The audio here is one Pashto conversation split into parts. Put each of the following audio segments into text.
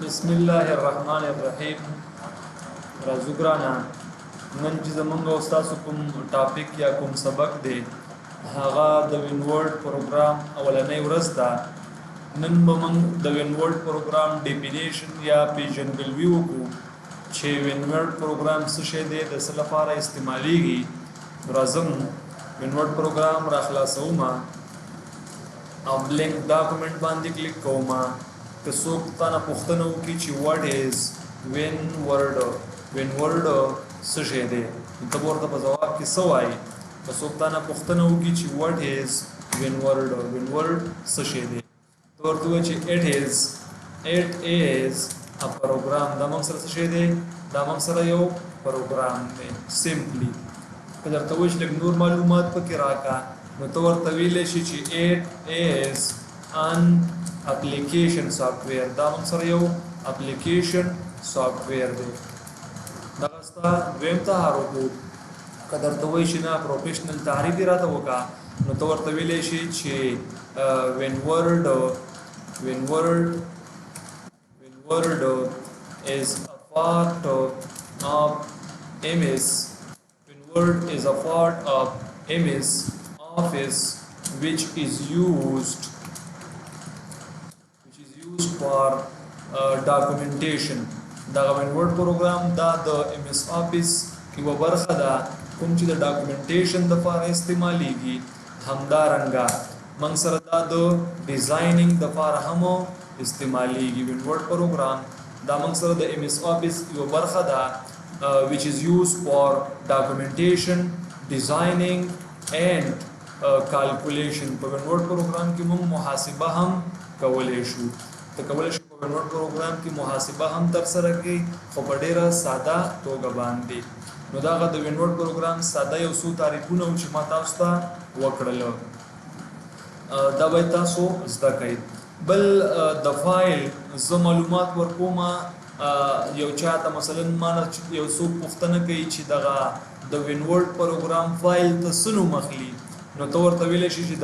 بسم الله الرحمن الرحیم. راځو ګرانه، نن چې زمونږ او تاسو کوم ټاپک یا کوم سبق دی، هغه د وینورډ پروګرام اولنۍ ورځ ده. نن به موږ د وینورډ پروګرام ډیفینیشن یا پیژندګلوي وکړو چې وینورډ پروګرام څه شی دی، د څه لپاره استعمالیږي. راځم، وینورډ پروګرام را خلاصوم او بلینک ډاکومنټ باندې کلیک کوم. که څوک تا نه پوښتنه وکړي چې what is WinWord، WinWord څه شی دی، نو ته به ورته په ځواب کې څه وایې؟ که څوک تا نه پوښتنه وکړي چې what is WinWord، WinWord څه شی دی، ته ورته ووایه چې it is a program. دا موږ سره څه شی دی؟ دا موږ سره یو پروګرام دی simply. که درته وایي چې لږ نور معلومات پکې راکا، نو ته ورته ویلی شي چې it is an application software. دا موږ سره یو application software دی. دغه ستا دویم تعارف وو. که درته وایي چې نه، professional تعریف یې راته وکړه، نو ته ورته ویلی شي چې WinWord is a part of MS WinWord is a part of MS Office which is used for documentation. دغه WinWord پروګرام دا د MS Office یوه برخه ده، کوم چې د documentation لپاره استعمالیږي. همدارنګه موږ سره دا د designing لپاره هم استعمالیږي. WinWord پروګرام دا موږ سره د MS Office یوه برخه ده which is used for documentation, designing and calculation. په WinWord پروګرام کې موږ محاسبه هم کولی شو. ته کولی شې په WinWord پروګرام کې محاسبه هم ترسره کړې، خو په ډیره ساده توګه باندې. نو دغه د WinWord پروګرام ساده یو څو تعریفونه وو چې ما تاسو ته وکړل. دا باید تاسو زده کړئ. بل د فایل زه معلومات ورکوم یو چاته. مثلا ما نه یو څوک پوښتنه کوي چې دغه د WinWord پروګرام فایل ته څه نوم اخلي، نو ته ورته ویلی شي چې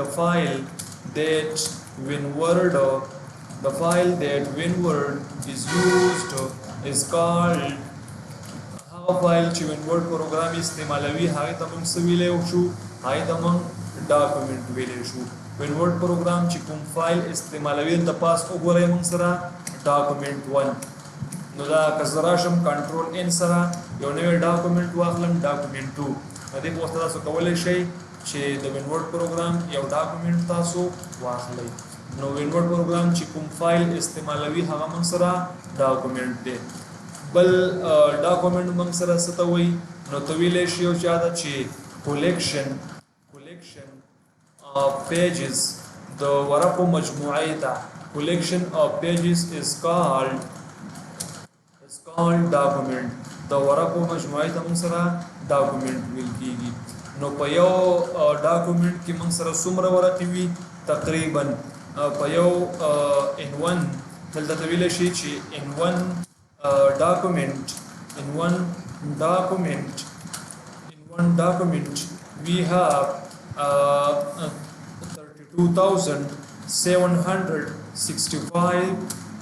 the file that WinWord is used is called، هغه فایل چې WinWord پروګرام استعمالوي، هغه ته موږ څه ویلی شو؟ هغه ته موږ document ویلی شو. WinWord پروګرام چې کوم فایل استعمالوي، د پاس وګورئ، موږ سره document 1. نو دا که زه راشم، control N سره یو نوی document واخلم، document 2، په دې په تاسو کولی شئ چې د WinWord پروګرام یو document تاسو واخلئ. نو WinWord پروګرام چې کوم فایل استعمالوي، هغه موږ سره document دی. بل document موږ سره څه ته وایي؟ نو ته ویلی شي یو چا ته چې collection of pages، د ورقو مجموعې ته، collection of pages is called document. د ورقو مجموعې ته موږ سره document ویل کیږي. نو په یو document کې موږ سره څومره ورقې وي؟ تقریبا په یو in one، دلته ته ویلی شي چې in one document we have 32,765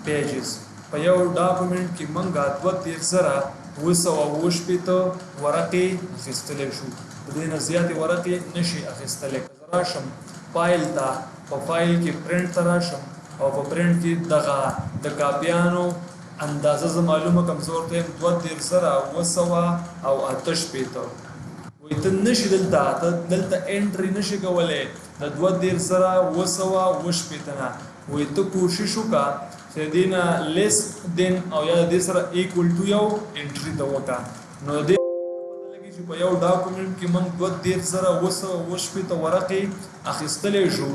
pages. په یو document کې مونږه 32,767 ورقې اخیستلی شو. د دې نه زیاتې ورقې نشي اخیستلی. که زه راشم فایل ته، په فایل کې پرنټ ته راشم او په پرنټ کې دغه د کاپیانو اندازه زه معلومه کم، زه ورته یم 32,768. وایي ته نشي دلته، ته دلته entry نشي کولی د 32,768 نه. وایي ته کوشش وکړه چې د دې نه less than او یا د دې سره equal to یو entry ته وکړه. نو د دې پته لګي چې په یو document کې موږ 32,768 ورقې اخیستلی شو.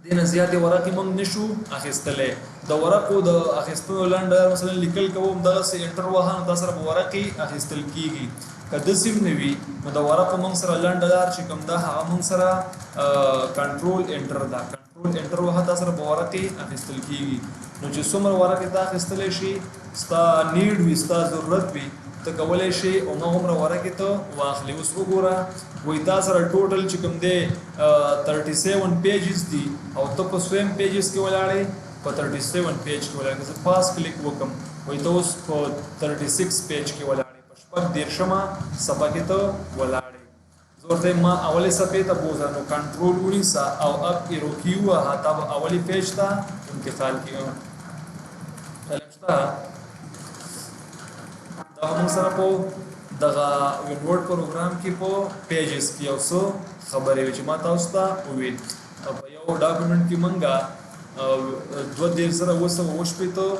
دې نه زیاتې ورقې موږ نشو اخیستلی. د ورقو د اخیستلو لنډه، مثلا لیکل کوم، دغسې enter وهه، نو دا سره به ورقې اخیستل کیږي. که داسې هم نه وي، نو د ورقو موږ سره لنډه لار چې کوم ده، هغه موږ سره control enter ده. control enter وهه، تا سره به ورقې اخیستل کیږي. نو چې څومره ورقې ته اخیستلی شي، ستا need وي، ستا ضرورت وي، ته کولی شي هماغومره ورقې ته واخلې. اوس وګوره، وایي تا سره total چې کوم دی 37 pages دي او ته په سویم pages کې ولاړې. په 37 پیج کې ولاړ. که زه پاس کلیک وکم، وایي ته اوس په 36 پیج کې ولاړ، په 36مه صفحه کې ته ولاړ. زه ورته ما اولې صفحې ته بوځه، نو کنټرول ونیسه او اپ ایرو کی ووهه، تا به اولې پیج ته انتقال کړي. شته دا موږ سره په دغه وینورډ پروګرام کې په پیجز کې یو څه خبرې وې چې ما تاسو ته وویل. په یو ډاکومنټ کې مونږه 23760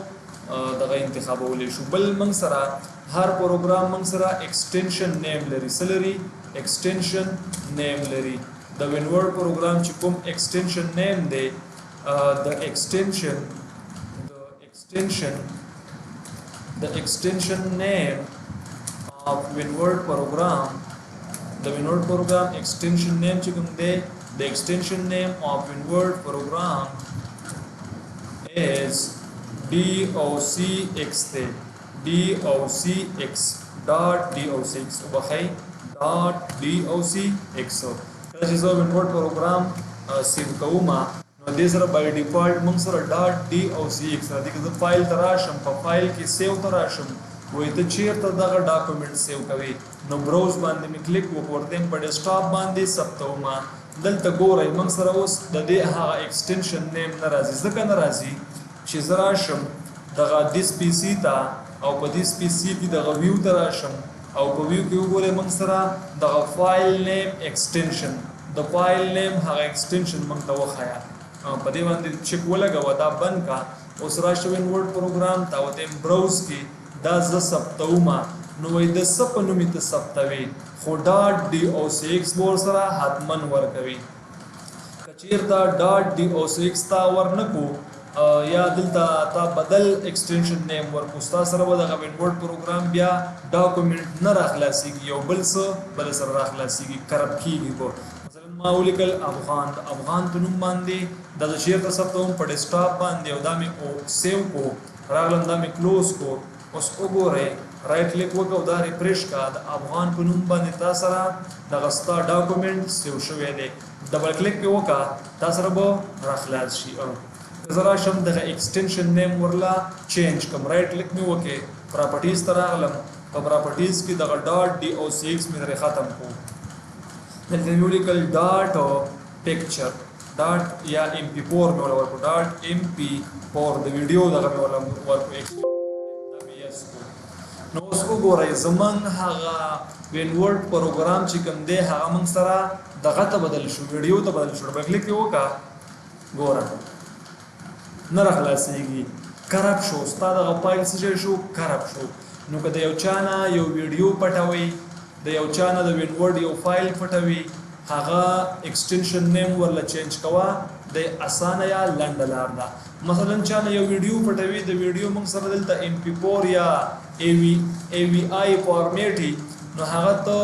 دغه انتخابولی شو. بل موږ سره هر پروګرام موږ سره اکسټنشن نیم لري. څه لري؟ اکسټنشن نیم لري. د وینورډ پروګرام چې کوم اکسټنشن نیم دی، the extension name of WinWord program، the WinWord program extension name چې کوم دی، the extension name of WinWord program is docx دی، docx، dot docx وبخی، dot docx. کله چې زه WinWord program سیو کوم، نو دې سره بای ډیفالت موږ سره ډاټ ډي او سي ایکس راځي. که زه فایل ته راشم، په فایل کې سیو ته راشم، وایي ته چیرته دغه ډاکومنټ سیو کوي؟ نو براوز باندې مې کلیک وکړ، ورته په ډیسکټاپ باندې ثبتوم. دلته ګورئ، موږ سره اوس د دې هغه اکسټنشن نیم نه راځي. ځکه نه راځي چې زه راشم دغه دیس پی سی ته او په دیس پی سی کې دغه ویو ته راشم او په ویو کې وګورئ، موږ سره دغه فایل نیم اکسټنشن، د فایل نیم هغه اکسټنشن موږ ته وښایه. په دې باندې چک ولګوه، دا بند کا. اوس راشه وینورډ پروګرام ته، ورته براوز کې دا زه ثبتوم. نو وایي د څه په نوم یې ته ثبتوې؟ خو ډاټ ډي او سي ایکس به ورسره حتما ورکوي. که چیرته ډاټ ډي او سي ایکس تا ورنکو یا دلته تا بدل اکسټنشن نیم ورکو، ستا سره به دغه وینورډ پروګرام بیا ډاکومنټ نه راخلاصیږي، یو بل څه بل سره راخلاصیږي، کرپ کیږي به. مثلا ما ولیکل افغان، د افغان په نوم باندې دا زه چیرته ثبتوم؟ په ډیسکټاپ باندې. او دا مې او سیو کو، راغلم، دا مې کلوز کو. اوس وګورئ، رایټ کلیک وکړه او دا ریفرش کا، د افغان په نوم باندې تا سره دغه ستا ډاکومنټ سیو شوی دی. ډبل کلیک پې وکړه، تا سره به راخلاص شي. او که زه راشم دغه اکسټنشن نیم ورله چینج کم، رایټ کلیک مې وکړې، پراپرټیز ته راغلم، په پراپرټیز کې دغه ډاټ ډي او سی ایکس مې درې ختم کو. دلته مې ولیکل ډاټ پکچر ډاټ یا ایم پی 4 مې ولا ورکو، ډاټ ایم پی 4، د ویډیو دغه مې ولا ورکو، دا مې یس کو. نو اوس وګورئ، زمونږ هغه وینورډ پروګرام چې کوم دی، هغه موږ سره دغه ته بدل شو، ویډیو ته بدل شو. ډبل کلیک یې وکړه، ګوره، نه راخلاصېږي، کرپ شو. ستا دغه فایل څه شی شو؟ کرپ شو. نو که د یو چا نه یو ویډیو پټوي، د یو چا نه د وینورډ یو فایل پټوي، هغه اکسټنشن نیم ورله چینج کوه، د اسانه یا لنډه لار ده. مثلا چا نه یو ویډیو پټوي، د ویډیو موږ سره دلته ایم پی 4 یا ای وی آی فارمیټ، نو هغه ته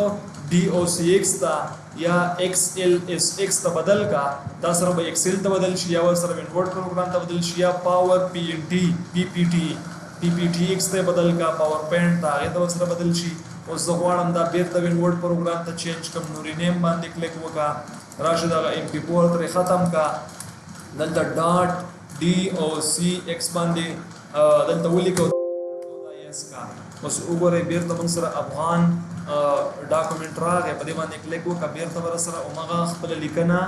ډي او سی ایکس ته یا ایکس ال اس ایکس ته بدل کا. دا سره به ایکسل ته بدل شي یا سره وینورډ پروګرام ته بدل شي یا پاور پی ان ټي پی پی ټي پی پی ټي ایکس ته بدل کا، پاور پوینټ ته، هغه ته سره بدل شي. اوس زه غواړم دا بیرته وینورډ پروګرام ته چینج کم، نو رینیم باندې کلیک وکا، راشه دغه ایم پی 4 ترې ختم کا، دلته ډاټ ډي او سی ایکس باندې دلته ولیکو، دا یس کا. اوس وګورئ، بیرته موږ سره افغان ډاکومنټ راغی. په دې باندې کلیک وکړه، بیرته ور سره همغه خپله لیکنه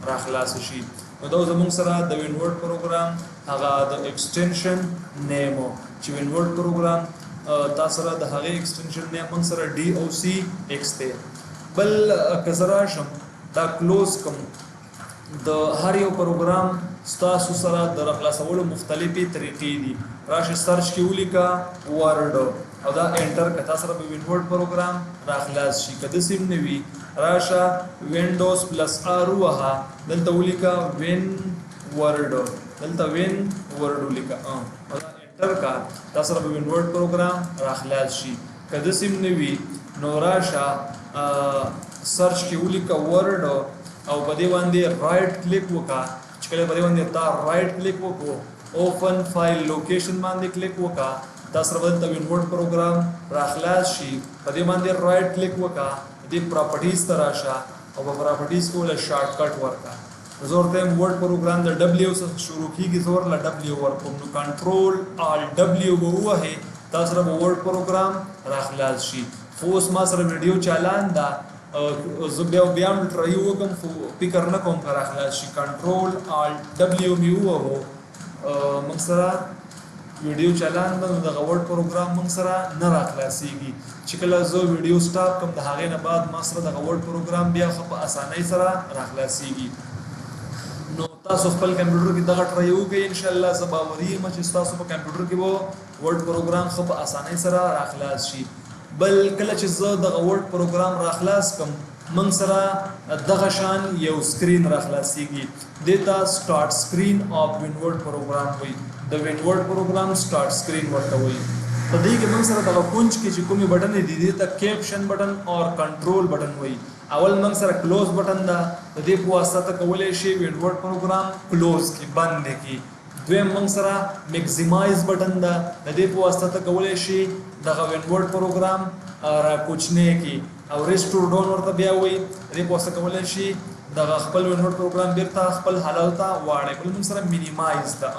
راخلاص شي. نو دا زموږ سره د وینورډ پروګرام هغه د اکسټنشن نیم چې وینورډ پروګرام تا سره د هغې اکسټنشن نیم موږ سره ډي او سی ایکس دی. بل که زه راشم دا کلوز کم، د هر یو پروګرام ستاسو سره د راخلاصولو مختلفې طریقې دي. راشه سرچ کې ولیکه ورډ او دا انټر که، تا سره به وینورډ پروګرام راخلاص شي. که داسې هم نه وي، راشه وینډوز پلس آر ووهه، دلته ولیکه وین ورډ، دلته وین ورډ ولیکه او دا انټر کا، تا سره به وینورډ پروګرام راخلاص شي. که داسې هم نه وي، نو راشه سرچ کې ولیکه ورډ او په دې باندې رایټ کلیک وکړه. چې کله په دې باندې تا رایټ کلیک وکړو، اوپن فایل لوکیشن باندې کلیک وکړه، تا سره به دلته وینورډ پروګرام راخلاص شي. په دې باندې رایټ کلیک وکړه، دې پراپرټیز ته راشه او په پراپرټیز کې وله شارټ کټ ورکړه. زه ورته وایم ورډ پروګرام د ډبلیو څخه شروع کیږي، زه ورله ډبلیو ورکوم، نو کنټرول آل ډبلیو به ووهې، تا سره به ورډ پروګرام راخلاص شي. خو اوس ما سره ویډیو چالان ده، زه بیا هم ټرای وکم، خو فکر نه کوم که راخلاص شي. کنټرول آل ډبلیو مې ووهو، موږ سره ویډیو چالان ده، نو دغه ورډ پروګرام موږ سره نه راخلاصیږي. چې کله زه ویډیو سټاپ کوم، د هغې نه بعد ما سره دغه ورډ پروګرام بیا ښه په اسانۍ سره راخلاصیږي. نو تاسو خپل کمپیوټر کې دغه ټرای وکړئ، ان شاء الله زه باوري یم چې تاسو په کمپیوټر کې به ورډ پروګرام ښه په اسانۍ سره راخلاص شي. بل کله چې زه دغه ورډ پروګرام راخلاص کم، موږ سره دغه شان یو سکرین راخلاصیږي. دې ته سٹارټ سکرین اف وینورډ پروګرام وایي، د وینورډ پروګرام سٹارټ سکرین ورته وایي. په دې کې موږ سره دغه کونج کې چې کومې بټنې دي، دې ته کیپشن بټن او کنټرول بټن وایي. اول موږ سره کلوز بټن ده، د دې په واسطه ته کولی شي وینورډ پروګرام کلوز کی، بند کی. دویم موږ سره میکسیمایز بټن ده، د دې په واسطه ته کولی شي دغه وینورډ پروګرام را کوچنی کی، او ریسټور ډاون ورته بیا وایي. د دې په واسطه کولی شي دغه خپل وینورډ پروګرام بیرته خپل حالت ته واړوي. بل موږ سره مینیمایز ده،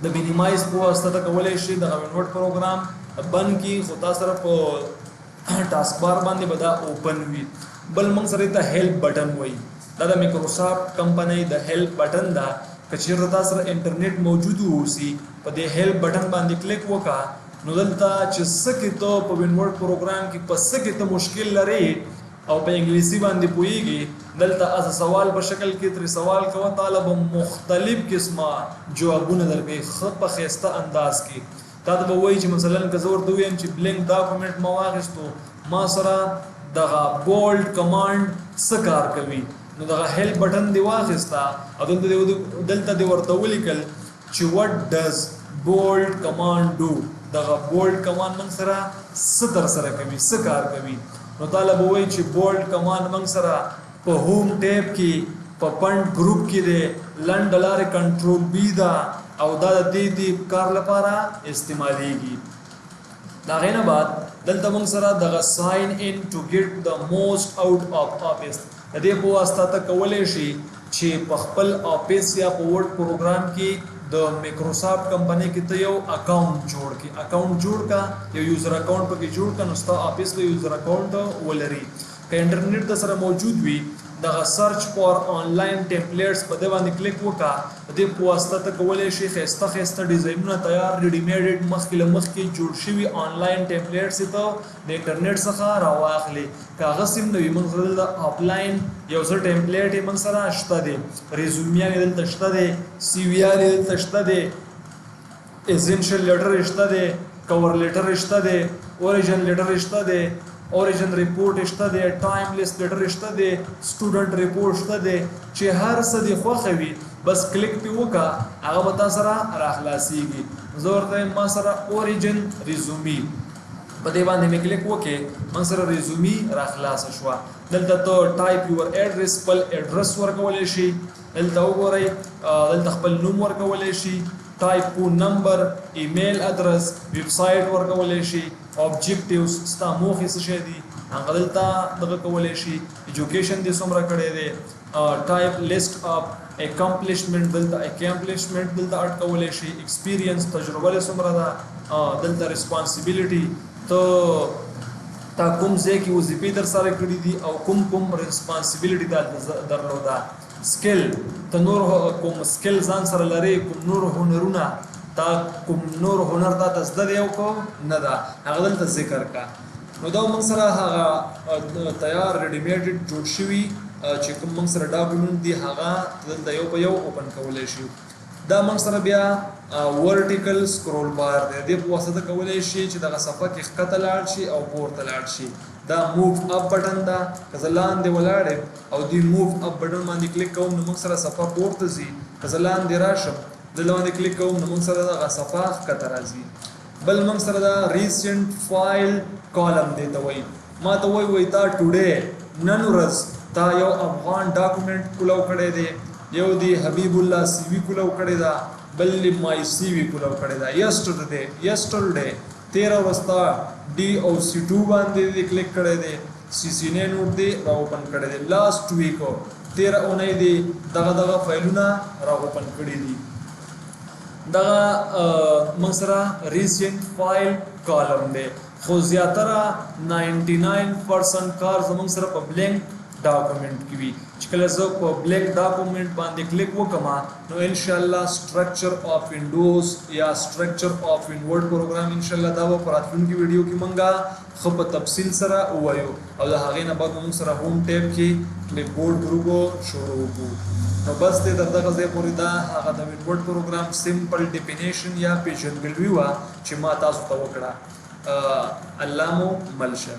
د مینیمایز په واسطه ته کولی شي دغه وینورډ پروګرام بند کی، خو تا سره په ټاسک بار باندې به دا اوپن وي. بل موږ سره ته هیلپ بټن وایي، دا د مایکروسافټ کمپنۍ د هیلپ بټن ده. که چیرته تاسو سره انټرنیټ موجود اوسي، په دې هیلپ بټن باندې کلیک وکړه، نو دلته چې څه کې ته په وینورډ پروګرام کې په څه کې ته مشکل لرې او په انګلیسي باندې پوهیږي، دلته از سوال په شکل کې ترې سوال کوه، طالب مختلف قسمه جوابونه درکوي ښه په ښایسته انداز کې. تا ته به وایي چې مثلا که زه ورته ووایم چې بلینک ډاکومنټ ما واخیستو، ما سره دغه بولډ کمانډ څه کار کوي، نو دغه هیلپ بټن دی واخیسته او دلته دی ورته ولیکل چې what does bold command do، دغه بولډ کمانډ موږ سره څه ترسره کوي، څه کار کوي. نو طالب وایي چې بولډ کمانډ موږ سره په هوم ټیب کې په فنډ ګروپ کې دی، لنډه لارې کنټرول بي ده، او دا د دې دې کار لپاره استعمالیږي. د هغې نه بعد دلته موږ سره دغه ساین ان ټو ګیټ د موسټ اوټ اف آفیس، د دې په واسطه ته کولی شي چې په خپل آفیس یا په ورډ پروګرام کې د مایکروسافټ کمپنۍ کې ته یو اکاونټ جوړ کړي. اکاونټ جوړ کا، یو یوزر اکاونټ پکې جوړ کا، نو ستا آفیس به یوزر اکاونټ ولري. که انټرنیټ د سره موجود وي، دغه سرچ فار آنلاین ټیمپلیټس په دې باندې کلیک وکړه. د دې په واسطه ته کولی شي ښایسته ښایسته ډیزاینونه تیار ریډي میډ مخکې له مخکې جوړ شوي آنلاین ټیمپلیټس ته د انټرنیټ څخه راواخلې. که هغه سیم نه وي، موږ سره دلته آفلاین یو څه ټیمپلیټ یې موږ سره شته دی، ریزومیانې دلته شته دی، سی وي آر یې دلته شته دی، ایسنشل لیټر شته دی، کور لیټر شته دی، اوریجن لیټر شته دی، اوریجن ریپورټ شته دی، ټایم لیس لیټر شته دی، سټوډنټ ریپورټ شته دی. چې هر څه دی خوښه وي، بس کلیک پې وکړه، هغه به تا سره راخلاصیږي. زه ورته وایم ما سره اوریجن ریزومی، په دې باندې مې کلیک وکړ، ما سره ریزومی راخلاصه شوه. دلته ته ټایپ یور ایډریس، خپل ایډرس ورکولی شي. دلته وګورئ، دلته خپل نوم ورکولی شي، ټایپ فون نمبر، ایمیل ادرس، ویب سایټ ورکولی شي، آبجیکټیوز ستا موخې څه شی دي، هغه دلته دغه کولی شي، ایجوکیشن دې څومره کړی دی، ټایپ لیست اف اکمپلشمنت، دلته اکمپلشمنت دلته اډ کولی شي، ایکسپیرینس تجربه دې څومره ده، دلته ریسپانسیبিলিټي ته تا کوم ځای کې وظیفې در سره کړې دي او کوم کوم ریسپانسیبিলিټي دا درلوده، سکل ته نور کوم سکل ځان سره لري، کوم نور هنرونه تا کوم نور هنر تا ته زده دی او کو نه ده، هغه دلته ذکر کا. نو دا موږ سره هغه تیار ریډي میډ جوړ شوي چې کوم موږ سره ډاکومنټ دی، هغه دلته یو په یو اوپن کولی شو. دا موږ سره بیا ورټیکل سکرول بار دی، دې په واسطه کولی شي چې دغه صفحه کې ښکته لاړ شي او پورته لاړ شي. دا موو اپ بټن ده، که زه لاندې ولاړ یم او دې موو اپ بټن باندې کلیک کوم، نو موږ سره صفحه پورته ځي. که زه لاندې راشم، دلته باندې کلیک کوم، نو موږ سره دغه صفحه ښکته راځي. بل موږ سره دا ریسنټ فایل کالم دی ته وایي، ما ته وایي وایي تا ټوډे نن ورځ تا یو افغان ډاکومنټ کولاو کړی دی، یو دی حبیب الله سی وی کولاو کړی دا، بل دی مای سی وی کولاو کړی دا. یسټرډے 13 ورځ تا ډي او سی 2 باندې دی کلیک کړی دی، سی سی نه نوټ دی را اوپن کړی دی. لاست ویک تیره اونۍ دې دغه دغه فایلونه را اوپن کړي دي. دغه موږ سره ریسنټ فایل کالم دی، خو زیاتره 99% کار زموږ سره په بلینک ډاکومنټ کې وي. چې کله زه په بلینک ډاکومنټ باندې کلیک وکم، نو ان شاء الله سټرکچر اف وینډوز یا سټرکچر اف ورډ پروګرام ان شاء الله دا به په راتلونکي ویډیو کې مونږه ښه په تفصیل سره ووایو، او د هغې نه بعد موږ سره هوم ټیب کې کلیپ بورډ ګروپ شروع وکړو. نو بس دې تر دغه ځای پورې دا هغه د ورډ پروګرام سمپل ډیفینیشن یا پیژندګلوي وه چې ما تاسو ته وکړه. الله مو مل شه.